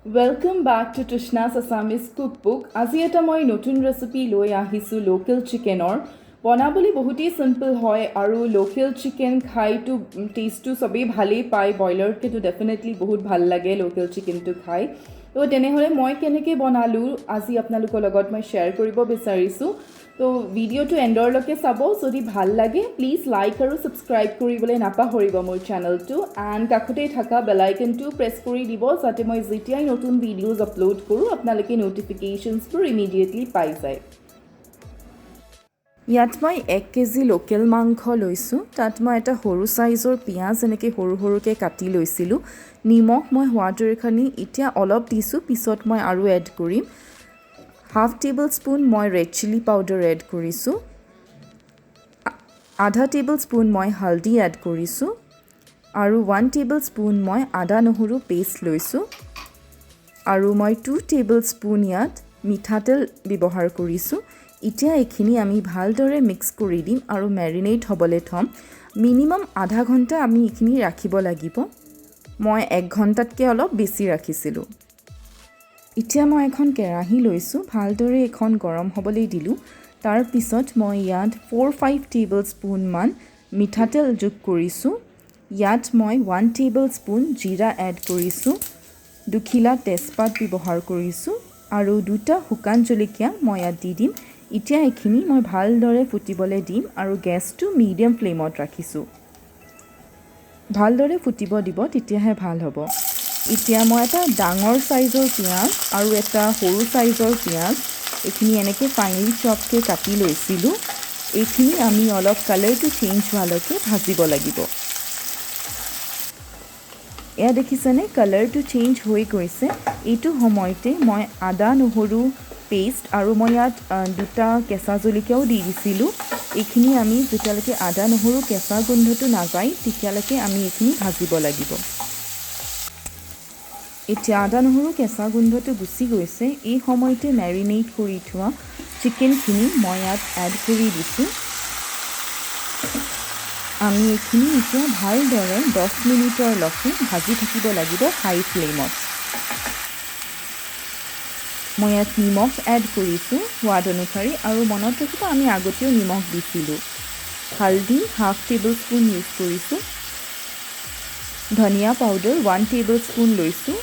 Welcome back to Trishna's Assamese cook book. আজি এটা মই নতুন ৰেচিপি লৈ আহিছোঁ লোকেল চিকেনৰ। বনাবলৈ বহুতেই চিম্পল হয় আৰু লোকেল চিকেন খাইতো টেষ্টটো চবেই ভালেই পায়। ব্ৰইলাৰতকৈতো ডেফিনেটলি বহুত ভাল লাগে লোকেল চিকেনটো খাই। তো তেনেহ'লে মই কেনেকৈ বনালোঁ, আজি আপোনালোকৰ লগত মই শ্বেয়াৰ কৰিব বিচাৰিছোঁ। তো ভিডিঅ'টো এণ্ডৰলৈকে চাব। যদি ভাল লাগে, প্লিজ লাইক আৰু ছাবস্ক্ৰাইব কৰিবলৈ নাপাহৰিব মোৰ চেনেলটো, এণ্ড কাষতেই থকা বেল আইকনটো প্ৰেছ কৰি দিব, যাতে মই যেতিয়াই নতুন ভিডিঅ'জ আপলোড কৰোঁ, আপোনালোকে ন'টিফিকেশ্যনছবোৰ ইমিডিয়েটলি পাই যায়। ইয়াত মই 1 কেজি লোকেল মাংস লৈছোঁ। তাত মই এটা সৰু চাইজৰ পিঁয়াজ এনেকৈ সৰু সৰুকৈ কাটি লৈছিলোঁ। নিমখ মই সোৱাদ অনুসৰি এতিয়া অলপ দিছোঁ, পিছত মই আৰু এড কৰিম। হাফ টেবল স্পুন মই ৰেড চিলি পাউডাৰ এড কৰিছোঁ। আধা টেবল স্পুন মই হালধি এড কৰিছোঁ আৰু 1 টেবল স্পুন মই আদা নহৰু পেষ্ট লৈছোঁ আৰু মই 2 টেবল স্পুন ইয়াত মিঠাতেল ব্যৱহাৰ কৰিছোঁ। এতিয়া এইখিনি আমি ভালদৰে মিক্স কৰি দিম আৰু মেৰিনেট হ'বলৈ থ'ম। মিনিমাম আধা ঘণ্টা আমি এইখিনি ৰাখিব লাগিব। মই 1 ঘণ্টাতকৈ অলপ বেছি ৰাখিছিলোঁ। এতিয়া মই এখন কেৰাহী লৈছোঁ। ভালদৰে এইখন গৰম হ'বলৈ দিলোঁ। তাৰপিছত মই ইয়াত 4-5 টেবল স্পুনমান মিঠাতেল যোগ কৰিছোঁ। ইয়াত মই 1 টেবল স্পুন জিৰা এড কৰিছোঁ, দুখিলা তেজপাত ব্যৱহাৰ কৰিছোঁ আৰু দুটা শুকান জলকীয়া মই ইয়াত দি দিম। এতিয়া এইখিনি মই ভালদৰে ফুটিবলৈ দিম আৰু গেছটো মিডিয়াম ফ্লেমত ৰাখিছোঁ। ভালদৰে ফুটিব দিব, তেতিয়াহে ভাল হ'ব। এতিয়া মই এটা ডাঙৰ চাইজৰ পিঁয়াজ আৰু এটা সৰু চাইজৰ পিঁয়াজ এইখিনি এনেকৈ ফাইনলি চপকৈ কাটি লৈছিলোঁ। এইখিনি আমি অলপ কালাৰটো চেঞ্জ হোৱালৈকে ভাজিব লাগিব। এয়া দেখিছেনে, কালাৰটো চেঞ্জ হৈ গৈছে। এইটো সময়তে মই আদা নহৰু পেষ্ট আৰু মই ইয়াত দুটা কেঁচা জলকীয়াও দি দিছিলোঁ। এইখিনি আমি যেতিয়ালৈকে আদা নহৰু কেঁচা গোন্ধটো নাযায়, তেতিয়ালৈকে আমি এইখিনি ভাজিব লাগিব। এতিয়া আদা নহৰু কেঁচা গোন্ধটো গুচি গৈছে। এই সময়তে মেৰিনেট কৰি থোৱা চিকেনখিনি মই ইয়াত এড কৰি দিছোঁ। আমি এইখিনি এতিয়া ভালদৰে 10 মিনিটৰলৈকে ভাজি থাকিব লাগিব হাই ফ্লেমত। মই ইয়াত নিমখ এড কৰিছোঁ সোৱাদ অনুসৰি আৰু মনত ৰাখিব, আমি আগতেও নিমখ দিছিলোঁ। হালধি হাফ টেবল স্পুন ইউজ কৰিছোঁ। ধনিয়া পাউডাৰ 1 টেবল স্পুন লৈছোঁ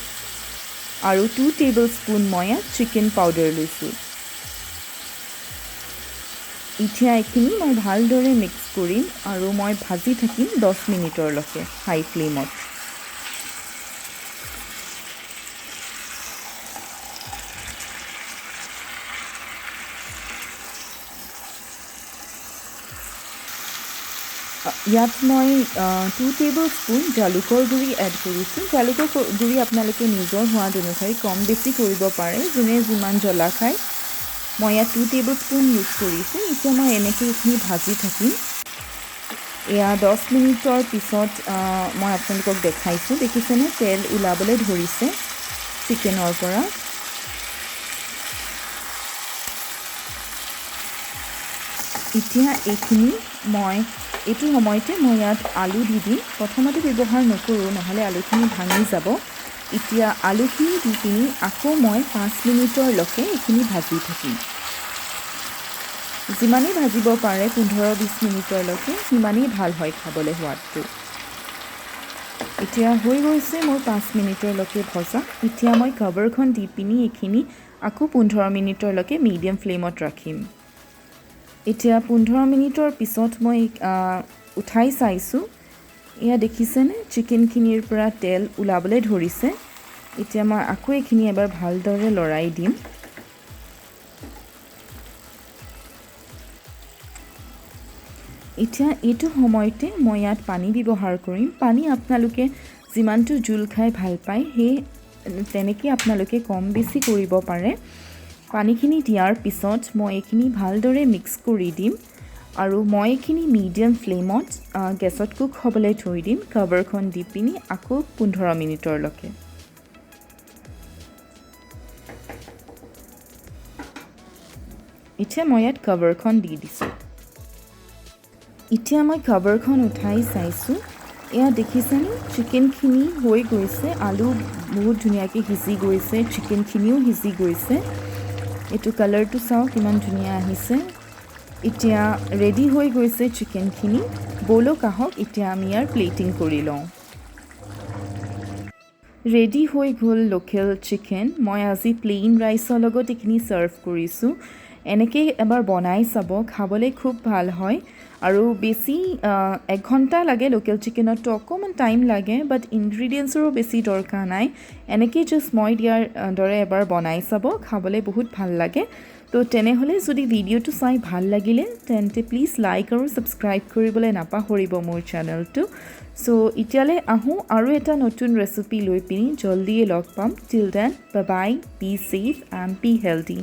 আৰু 2 টেবল স্পুন মই ইয়াত চিকেন পাউডাৰ লৈছোঁ। এতিয়া এইখিনি মই ভালদৰে মিক্স কৰিম আৰু মই ভাজি থাকিম 10 মিনিটৰলৈকে হাই ফ্লেমত। ইয়াত মই 2 টেবল স্পুন জালুকৰ গুড়ি এড কৰিছোঁ। জালুকৰ গুড়ি আপোনালোকে নিজৰ সোৱাদ অনুসৰি কম বেছি কৰিব পাৰে, যোনে যিমান জ্বলা খায়। মই ইয়াত 2 টেবল স্পুন ইউজ কৰিছোঁ। এতিয়া মই এনেকৈ এইখিনি ভাজি থাকিম। এয়া 10 মিনিটৰ পিছত মই আপোনালোকক দেখাইছোঁ। দেখিছেনে, তেল ওলাবলৈ ধৰিছে চিকেনৰ পৰা। এতিয়া এইখিনি মই এইটো সময়তে মই ইয়াত আলু দি দিম। প্ৰথমতে ব্যৱহাৰ নকৰোঁ, নহ'লে আলুখিনি ভাঙি যাব। এতিয়া আলুখিনি দি পিনি আকৌ মই 5 মিনিটৰলৈকে এইখিনি ভাজি থাকিম। যিমানেই ভাজিব পাৰে 15-20 মিনিটৰলৈকে, সিমানেই ভাল হয় খাবলৈ সোৱাদটো। এতিয়া হৈ গৈছে মোৰ 5 মিনিটৰলৈকে ভজা। এতিয়া মই কভাৰখন দি পিনি এইখিনি আকৌ 15 মিনিটৰলৈকে মিডিয়াম ফ্লেমত ৰাখিম। এতিয়া 15 মিনিটৰ পিছত মই উঠাই চাইছোঁ। এয়া দেখিছেনে, চিকেনখিনিৰ পৰা তেল ওলাবলৈ ধৰিছে। এতিয়া মই আকৌ এইখিনি এবাৰ ভালদৰে লৰাই দিম। এতিয়া এইটো সময়তে মই ইয়াত পানী ব্যৱহাৰ কৰিম। পানী আপোনালোকে যিমানটো জোল খাই ভাল পায়, সেই তেনেকৈ আপোনালোকে কম বেছি কৰিব পাৰে। পানীখিনি দিয়াৰ পিছত মই এইখিনি ভালদৰে মিক্স কৰি দিম আৰু মই এইখিনি মিডিয়াম ফ্লেমত গেছত কুক হ'বলৈ থৈ দিম, কভাৰখন দি পিনি আকৌ 15 মিনিটৰলৈকে। এতিয়া মই ইয়াত কভাৰখন দি দিছোঁ। এতিয়া মই কভাৰখন উঠাই চাইছোঁ। এয়া দেখিছেনে, চিকেনখিনি হৈ গৈছে। আলু বহুত ধুনীয়াকৈ সিজি গৈছে, চিকেনখিনিও সিজি গৈছে। এইটো কালাৰটো চাওক, কিমান ধুনীয়া আহিছে। এতিয়া ৰেডি হৈ গৈছে চিকেনখিনি। ব'লক, আহক, এতিয়া আমি ইয়াৰ প্লেটিং কৰি লওঁ। ৰেডি হৈ গ'ল লোকেল চিকেন। মই আজি প্লেইন ৰাইচৰ লগত এইখিনি ছাৰ্ভ কৰিছোঁ। এনেকেই এবাৰ বনাই চাব, খাবলৈ খুব ভাল হয় আৰু বেছি 1 ঘণ্টা লাগে। লোকেল চিকেনততো অকণমান টাইম লাগে, বাট ইনগ্ৰিডিয়েণ্টছৰো বেছি দৰকাৰ নাই। এনেকেই জাষ্ট মই দিয়াৰ দৰে এবাৰ বনাই চাব, খাবলৈ বহুত ভাল লাগে। তো তেনেহ'লে যদি ভিডিঅ'টো চাই ভাল লাগিলে, তেন্তে প্লিজ লাইক আৰু ছাবস্ক্ৰাইব কৰিবলৈ নাপাহৰিব মোৰ চেনেলটো। চ' এতিয়ালৈ আহোঁ আৰু এটা নতুন ৰেচিপি লৈ পিনি জল্দিয়ে লগ পাম। Till then, bye, be safe and be healthy.